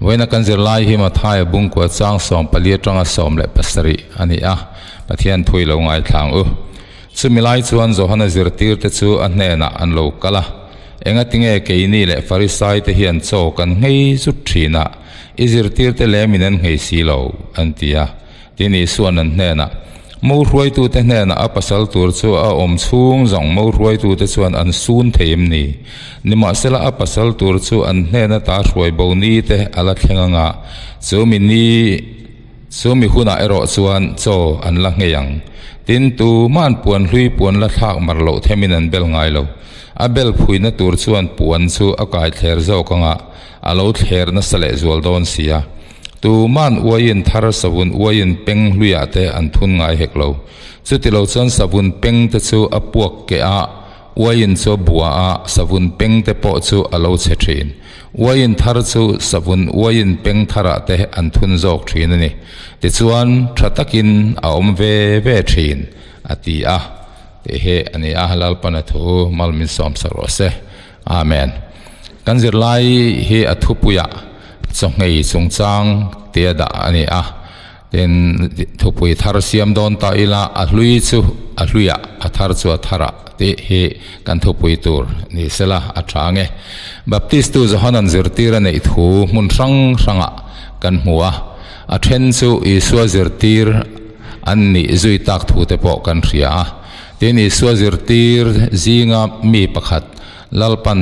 Vawiina kan zirlai hi Mathaia bungkua chang 14 atanga 17 a ni a, Pathian thu i lo ngaithla ang u. Chumi lai chuan Johana zirtirte chu a hnenah an lo kal a, Engatinge keini leh Farisaite hian chaw kan nghei zut thin a, i zirtirte lemin an nghei si lo? an ti a. Tin, Isua'n an hnenah, Mo hruaitute hnenah a pasal tur chu a awm chhung zawng mo hruaitute chuan an sun thei em ni? Nimahsela a pasal tur chu an hnen ata hruai bo ni te a la thleng anga, chu mi ni chu mi hunah erawh chuan chaw an la nghei ang. Tin, tuma'n puan hlui puan la thlak mar loh themin an bel ngai lo. A bel phuina tur chuan puan chu a kai thler zawk anga, a lo thler nasa lehzual dawn si a. Tuma'n uaiin thar savun uaiin peng hluiah te an thun ngai hek lo. Chutilo chuan savun peng te chu a puak keh a, uaiin chu a bua a, savun peng te pawh chu a lo chhe thin. Uaiin thar chu savun uaiin peng tharah te an thun zawk thin a ni. Tichuan, tha takin a awm ve ve thin, a ti a. Tih hi a ni a, Lalpana thu mal min sawmsak rawh se. Amen. Kan zirlai hi a thupuiah chawhngei chungchang tia dah a ni a, tin thupui thar siam dawn ta ila a hlui chu a hluiah a thar chu a tharah tih hi kan thupui tur ni sela a tha nge. Baptist tu Johanan zirtir a neih thu hmun hrang hrangah kan hmu a, a then chu Isua zirtir an nih zui tak thu te pawh kan hria a. Tin, Isua zirtir zinga mi pakhat, Lalpan,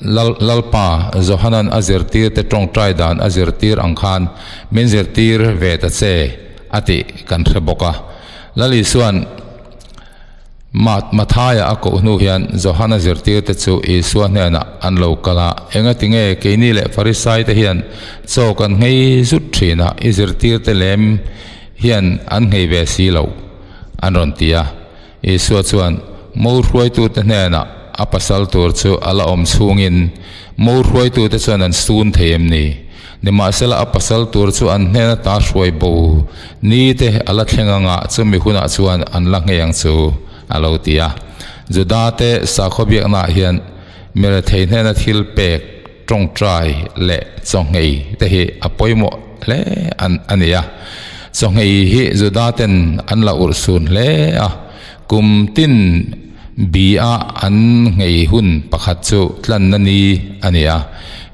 Lal, Lalpa, Johanan a zirtirte tawngtai dan a zirtir ang khan min zirtir ve ta che, a tih kan hre bawk a. Lal Isua'n Mat, Mathaia a koh hnu hian Johana zirtirte chu Isua hnenah an lo kal a, Engatinge keini leh Farisaite hian chaw kan nghei zut thin a, i zirtirte lem hian an nghei ve si loh? An rawn ti a. Isua chuan mo hruaitute hnenah a pasal tur chu a la awm chhungin mo hruaitute chuan an sun thei em ni? Nimahsela a pasal tur chu an hnen ata hruai bo ni te a la thleng anga chumi hunah chuan an la nghei ang chu, a lo ti a. Judate sakhaw biaknaah hian mirethei hnena thil pek, tawngtai leh chawhngei te hi a pawimawh hle a ni a. Chawhngei hi Juda ten an la urh sun hle a, kum tin bi a an nghei hun pakhat chu tlanna ni a ni a,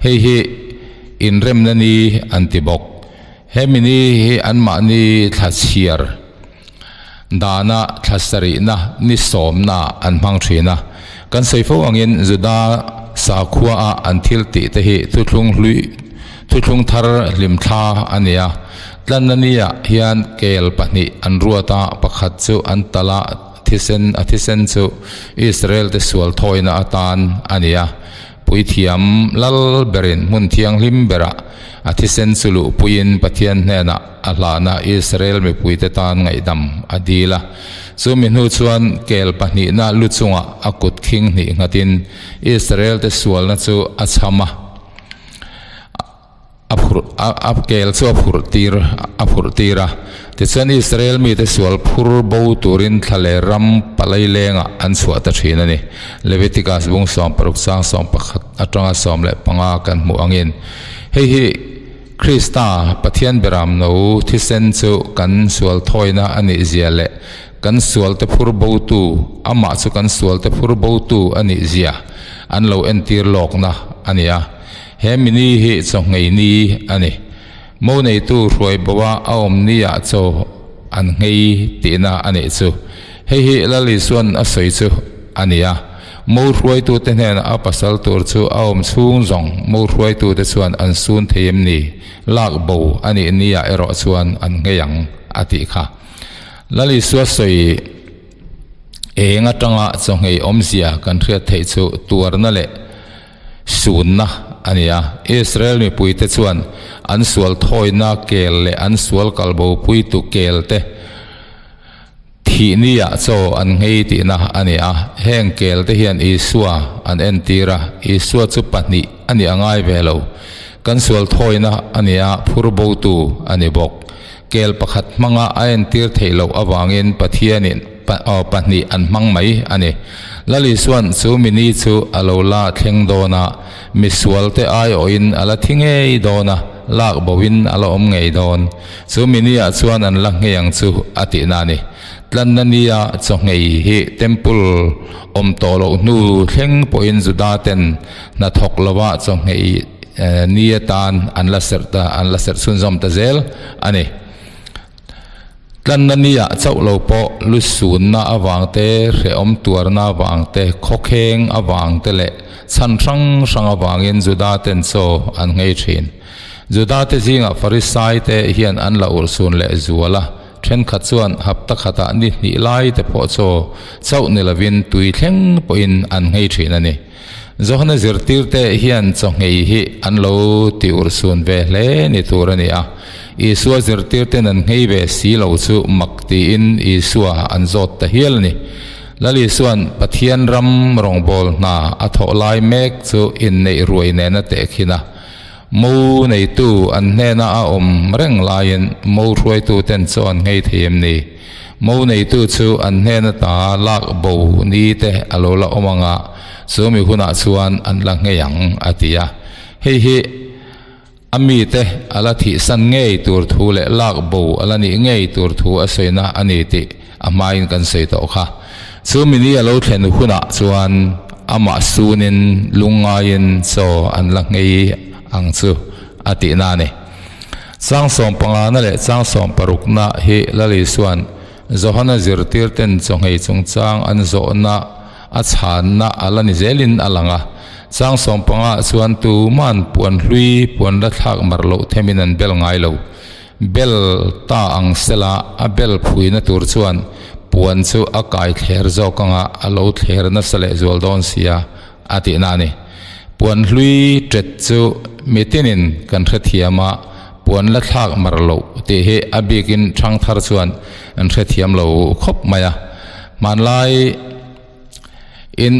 hei hi inremna ni an ti bawk. Hemi ni hi anmahni thla chhiar dana thla sarihna ni sawmna an hmang thin a. Kan sawi fo angin Juda sakhua a an thil tih te hi thuthlung hlui thuthlung thar hlimthla a ni a. Tlanna niah hian kel pahnih an ruat a, pakhat chu an talh a, thisen a thisen chu Israel te sual thawina atan a ni a. Puithiam lal berin hmun thianghlim berah a thisen chu luhpuiin Pathian hnenah a hlana Israel mipuite tan ngaihdam a dil a. Chumi hnu chuan kel pahnihna lu chungah a kut khing hnih nghatin Israel-te sualna chu a chham a, a phurh a kel chu a phurh tir a phurh tir a. Tichuan Israel mite sual phur bo turin thla leh ram palai lengah an chhuah ta thin a ni. Leviticus bung 60 chang 11 atanga 15 kan hmuh angin hei hi Krista, Pathian beram no thisen chu kan sual thawina a nih zia leh kan sualte phur botu, amah chu kan sualte phur botu a nih zia an lo entir lawkna a ni a. He mi ni hi chawhngei ni a ni. Mo neitu hruai boa a awm niah chaw an nghei tihna a nih chu. Hei hi Lal Isua'n a sawi chu a ni a. Mo hruaitute hnenah a pasal tur chu a awm chhung zawng mo hruaitute chuan an sun thei em ni? Lak bo a nih niah erawh chuan an nghei ang, a tih kha. Lal Isua sawi eng atanga chawhngei awmzia kan hriat theih chu tuarna leh sunna a ni a. Israel mipuite chuan an sual thawina kel leh an sual kalbopuitu kel te, Thih niah chaw an nghei tihna a ni a, heng kel te hian Isua an entir a, Isua chu pahnih a nih a ngai ve lo. Kan sual thawina a ni a, phur botu a ni bawk. Kel pakhat hmanga a entir theih loh avangin Pathianin pahnih an hmang mai a ni. Lal Isua'n chu mi ni chu a lo la thleng dawn a, misualte aiawhin a la thi ngei dawn a. lak boin a la awm ngei dawn. Chu mi nia chuan an la nghei ang chu a tihna a ni. Tlanna nia chaw nghei hi Temple awm tawh loh hnu thleng pawhin Juda ten hna thawk lova chaw nghei ni atan an la serh ta an la serh chhunzawm ta zel a ni. Tlanna nia chauh lo pawh lu sunna avang te, hrehawm tuarna avang te, khawkheng avang te leh chhan hrang hrang avangin Juda ten chaw an nghei thin. Juda te zingah Farisai te hian an la urhsun leh zual a, thenkhat chuan hapta khatah ni hnih lai te pawh chaw chauh ni lovin tui thleng pawhin an nghei thin a ni. Johana zirtirte hian chaw nghei hi an lo ti urhsun ve hle ni tur a ni a. Isua zirtirten an nghei ve si lo chu mak tiin Isua an zawt ta hial a ni. Lal Isua'n Pathian ram rawngbâwl hna a thawh lai mek chu inneih ruai nena tehkhin a. Mo neitu an hnena a awm reng laiin mo hruaituten chaw an nghei thei em ni? Mo neitu chu an hnena ta lak bo ni te a lo la awm ang a, chu mi hunah chuan an la nghei ang, a ti a. Hei hi a mite a la thihsan ngei tur thu leh lak bo a la nih ngei tur thu a sawina a ni tih a hmain kan sawi tawh kha. Chu mi ni a lo thlen hunah chuan amah sunin lungngaiin chaw an la nghei ang chu a tihna a ni. Chang sawmpangana leh chang sawmparukna hi Lal Isua'n Johana zirtirten chaw nghei chungchang an zawhna a chhanna a la ni zelin a lang a. Chang sawmpangah chuan tuman puan hlui puan la thlak mar loh themin an bel ngai lo. Bel ta ang sela a bel phuina tur chuan puan chu a kai thler zawk anga a lo thler nasa leh zual dawn sia a tihna a ni. Puan hlui tet chu mitinin kan hrethiam a, puan la thlak mar loh tih hi a bikin thangthar chuan an hrethiam lo khawp mai a. Hmanlai. In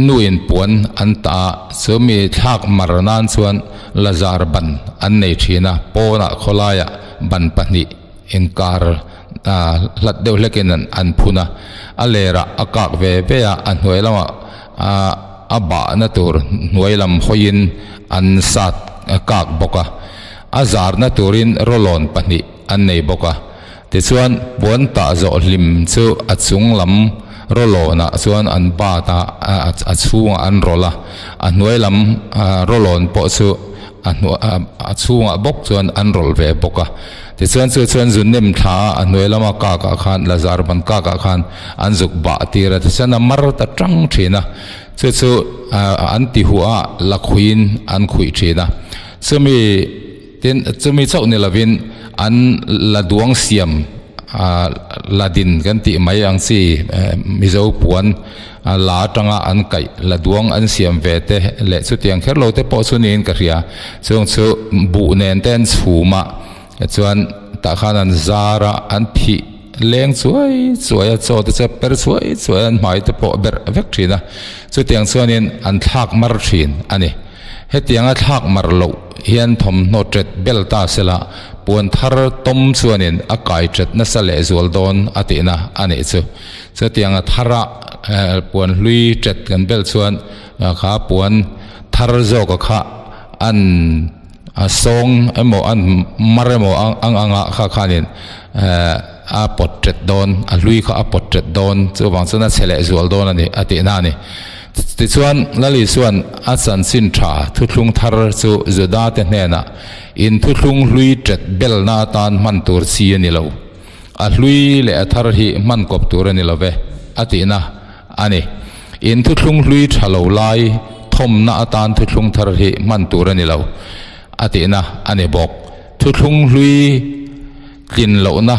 nuin puan an tah a, chu mi thlak mar nan chuan Lazar ban an nei thin a, pawnah khawlaiah ban pahnih inkar hlat deuh hlekin an phun a, a lerah a kak ve ve a, a hnuai lamah a bahna tur hnuai lam hawiin an sat kak bawk a, a zarna turin rawlawn pahnih an nei bawk a. Tichuan, puan tah zawh hlim chu a chung lam rawlawnah chuan an bat a, a chhungah an rawlh a, a hnuai lam rawlawn pawh chu a a chhungah bawk chuan an rawlh ve bawk a. Tichuan chu chuan zu nem thla a, a hnuai lama kakah khan Lazar ban kakah khan an zuk bah tir a, tichuan a mar ta tang thin a, chu chu an ti huah a, la khuiin an khuih thin a. Chumi. Tin, chumi chauh ni lovin an la duang siam la din kan tih mai ang chi Mizo puan la atanga an kaih la duang an siam ve te leh chutiang kher lo te pawh chu niin ka hria. Chung chu buh nen te an chhum a, chuan tah khan an zar a, an phih leng chuai chuai a, chaw te chu a per chuai chuai a, an hmai te pawh a berh vek thin a. Chutiang chuanin an thlak mar thin a ni. Hetianga thlak mar loh hian thawmhnaw ṭet bel ta sela, puan thar tawm chuanin a kai ṭet nasa lehzual dawn a tihna a nih chu. Chutianga thara puan hlui ṭet kan bel chuan kha puan thar zawka kha an sawng emaw an mar emaw ang anga kha khanin a pawt ṭet dawn, a hlui kha a pawt ṭet dawn, chuvang chuan a chhe lehzual dawn a ni a tihna a ni. Tichuan, Lal Isua'n a chanchin tha thuthlung thar chu Judate hnenah in thuthlung hlui ṭet belna atan hman tur chi a ni lo. A hlui leh a thar hi hman kawp tur a ni lo ve, a tihna a ni. In thuthlung hlui tha lo lai thawmna atan thuthlung thar hi hman tur a ni lo, a tihna a ni bawk. Thuthlung hlui tlin lohna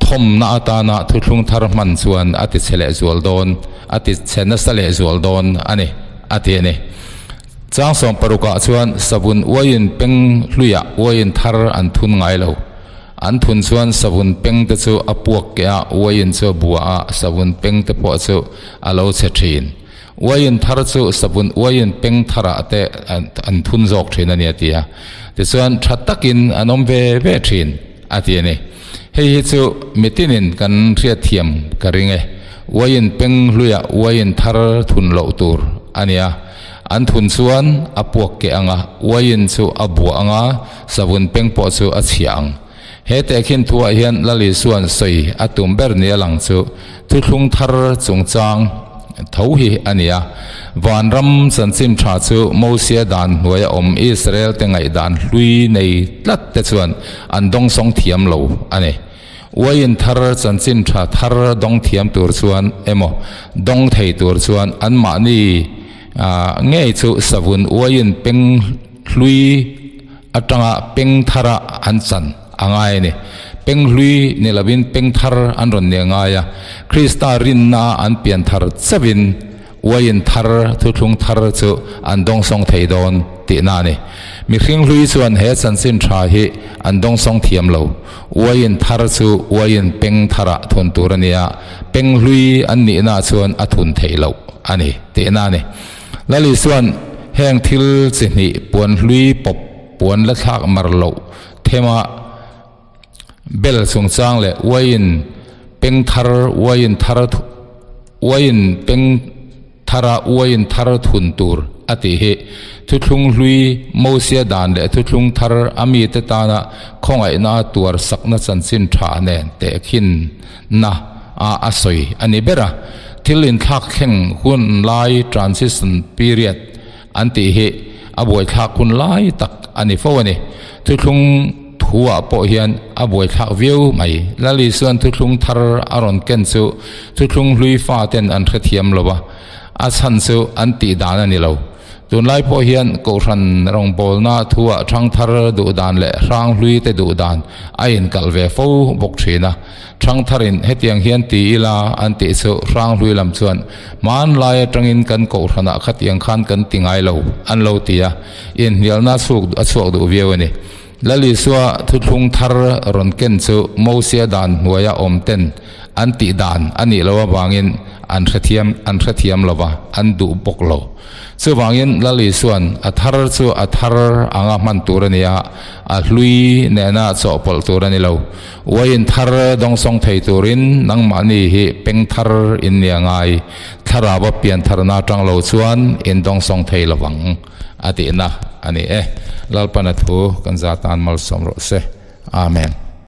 thawmna atana thuthlung thar hman chuan a ti chhe leh zual dawn, a ti chhe nasa leh zual dawn a ni, a ti a ni. Chang sawm parukah chuan savun uaiin peng hluiah uaiin thar an thun ngai lo. An thun chuan savun peng te chu a puak keh a, uaiin chu a bua a, savun peng te pawh chu a lo chhe thin. Uaiin thar chu savun uaiin peng tharah te an thun zawk thin a ni, a ti a. Tichuan tha takin an awm ve ve thin. A ti a ni. Hei hi chu mitinin kan hriatthiam ka ring e. Uaiin peng hluiah uaiin thar thun loh tur a ni a. An thun chuan a puak keh ang a, uaiin chu a buah ang a, savun peng pawh chu a chhia ang. He tehkhin thuah hian Lal Isua'n sawi a tum ber nia lang chu thuthlung thar chungchang tho hi a ni a. Vanram chanchin tha chu Mosia dan hnuaia awm Israel-te ngaihdan hlui nei tlat te chuan an dawngsawng thiam lo a ni. Uaiin thar chanchin tha thar dawng thiam tur chuan emaw dawng thei tur chuan anmahni ngei chu savun uaiin peng hlui atanga peng thara an chan a ngai a ni. Peng hlui ni lovin peng thar an rawn ni a ngai a. Krista rinna an pian thar chauhin uaiin thar, thuthlung thar chu an dawngsawng thei dawn tihna a ni. Mihring hlui chuan he chanchin tha hi an dawngsawng thiam lo. Uaiin thar chu uaiin peng tharah thun tur a ni a, peng hlui an nihna chuan a thun theih loh a ni tihna a ni. Lal Isua'n heng thil chi hnih puan hlui pawp puan la thlak mar loh thema bel chungchang leh uaiin peng thar uaiin thar uaiin peng thara uaiin thar thun tur a tih hi thuthlung hlui Mosia dan leh thuthlung thar a mite tana khawngaihna tuar sakna chanchin tha nen tehkhin na a a sawi a ni ber a. Thil inthlak thleng hun lai, transition period, an tih hi a buaithlak hun lai tak a ni fo a ni. Thuthlung thuah pawh hian a buaithlak viau mai. Lal Isua'n thuthlung thar a rawn ken chu thuthlung hlui faten an hrethiam lo a, a chhan chu an tih dan a ni lo. Tunlai pawh hian Kohhran rawngbawlna thuah Thangthar duh dan leh Hranghlui te duh dan a inkalh ve fo bawk thin a. Thangtharin hetiang hian ti ila an tih chu Hranghlui lam chuan hmanlai atangin kan Kohhranah khatiang khan kan ti ngai lo an lo ti a, inhnialna a chhuak duh viau a ni. Lal Isua thuthlung thar rawn ken chu Mosia dan hnuaia awm ten an tih dan a nih loh avangin an hrethiam an hrethiam lo va, an duh bawk lo. Chuvangin Lal Isua'n a thar chu a thar anga hman tur a ni a, a hlui nena chawhpawlh tur a ni lo. Uaiin thar dawngsawng thei turin nangmahni hi peng thar in ni a ngai. Thlarau a pian tharna atang lo chuan in dawngsawng thei lo vang a tihna a ni e. Lalpana thu kan za tan malsawm rawh se. Amen.